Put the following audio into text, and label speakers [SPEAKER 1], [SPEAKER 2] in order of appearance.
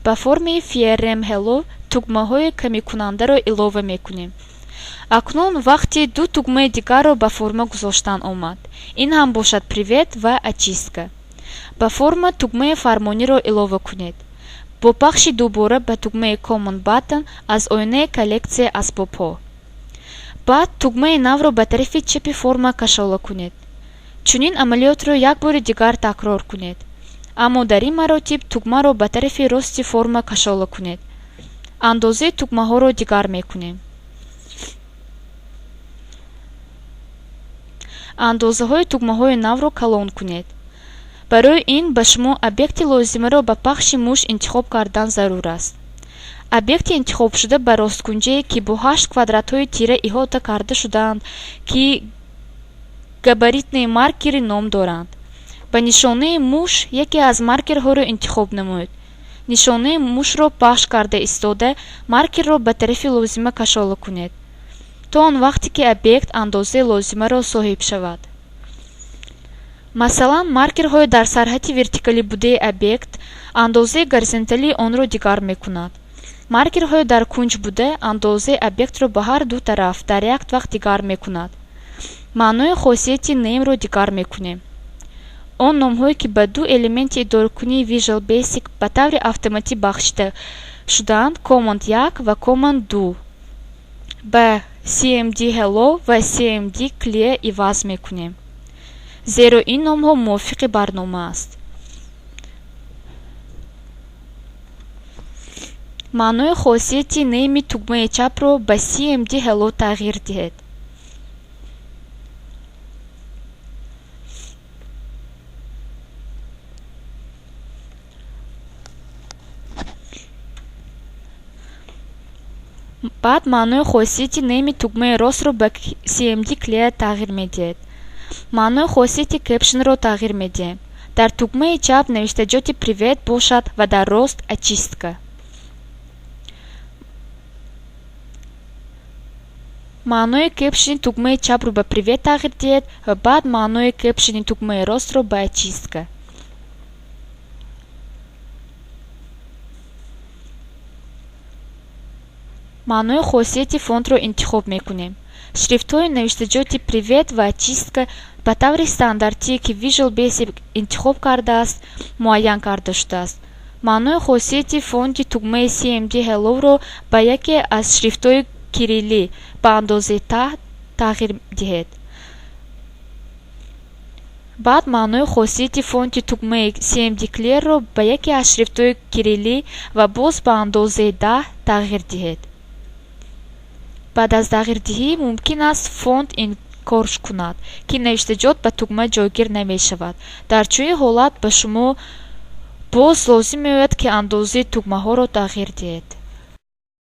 [SPEAKER 1] Ба формаи FRM Hello тугмаҳои камикунандаро илова мекунем. Акнун вақти ду тугмаи дигарро ба форма гузоштан омад. Ин ҳам бошад «Привет» ва «Очистка». Ба форма тугмаи фармониро илова кунед бо пахши дубора ба тугмаи Command Button аз оинаи коллексияи асбобҳо. Баъд тугмаи навро ба тарафи чапи форма кашола кунед. Чунин амалиётро як бори дигар такрор кунед, аммо дар ин маротиб тугмаро ба тарафи рости форма кашола кунед. Андозаи тугмаҳоро дигар мекунем. Андозаҳои тугмаҳои навро калон кунед. Барои ин ба шумо объекти лозимаро ба пахши муш интихоб кардан зарур аст. Объекти интихобшуда ба росткунҷае, ки бо ҳашт квадратҳои тира иҳота карда шудаанд, ки габаритные маркеры ном доранд. Ба нишонаи муш яке аз маркерҳоро интихоб намоед. Нишонаи мушро пахш карда истода, маркерро ба тарафи лозима кашола кунед, то он вақте ки объект андозаи лозимаро соҳиб шавад. Масалан, маркерҳои дар сарҳади вертикалӣ будаи объект андозаи горизонталии онро дигар мекунад. Маркерҳои дар кунҷ буда андозаи объектро ба ҳар ду тараф дар як вақт дигар мекунад. Маънои хосияти Name-ро дигар мекунем. Он номҳое, ки ба ду элементи идоракунии Visual Basic ба таври автоматӣ бахшида шудаанд, Command 1 ва Command 2, ба CMD Hello ва CMD Clear иваз мекунем, зеро ин номҳо мувофиқи барнома аст. Маънои хосияти Name тугмаи чапро ба CMD Hello тағйир диҳед. Баъд маънои хосияти Name тугмаи ростро ба CMD Clear тағйир медиҳед. Маънои хосияти Caption-ро тағйир медиҳем. Дар тугмаи чап навиштаҷоти «Привет» бошад ва дар рост «Очистка». Маънои caption и тугмаи чапро ба «Привет» тағйир диҳед ва баъд маънои caption и тугмаи ростро ба «Очистка». Маънои хосияти Font-ро интихоб мекунем. Шрифтҳои навиштаҷоти «Привет» ва «Очистка» ба таври стандартие, ки Visual Basic интихоб кардааст, муайян карда шудааст. Маънои хосияти Font и тугмаи CMD Hello-ро ба яке аз шрифтҳои кириллӣ ба андозаи 10 тағйир диҳед. Баъд маънои хосияти Font и тугмаи CMD Clear-ро ба яке аз шрифтҳои кириллӣ ва боз ба андозаи 10 тағйир диҳед. Баъд аз тағйирдиҳӣ мумкин аст Font инкор кунад, ки навиштаҷот ба тугма ҷойгир намешавад. Дар чунин ҳолат ба шумо боз лозим меояд, ки андозаи тугмаҳоро тағйир диҳед.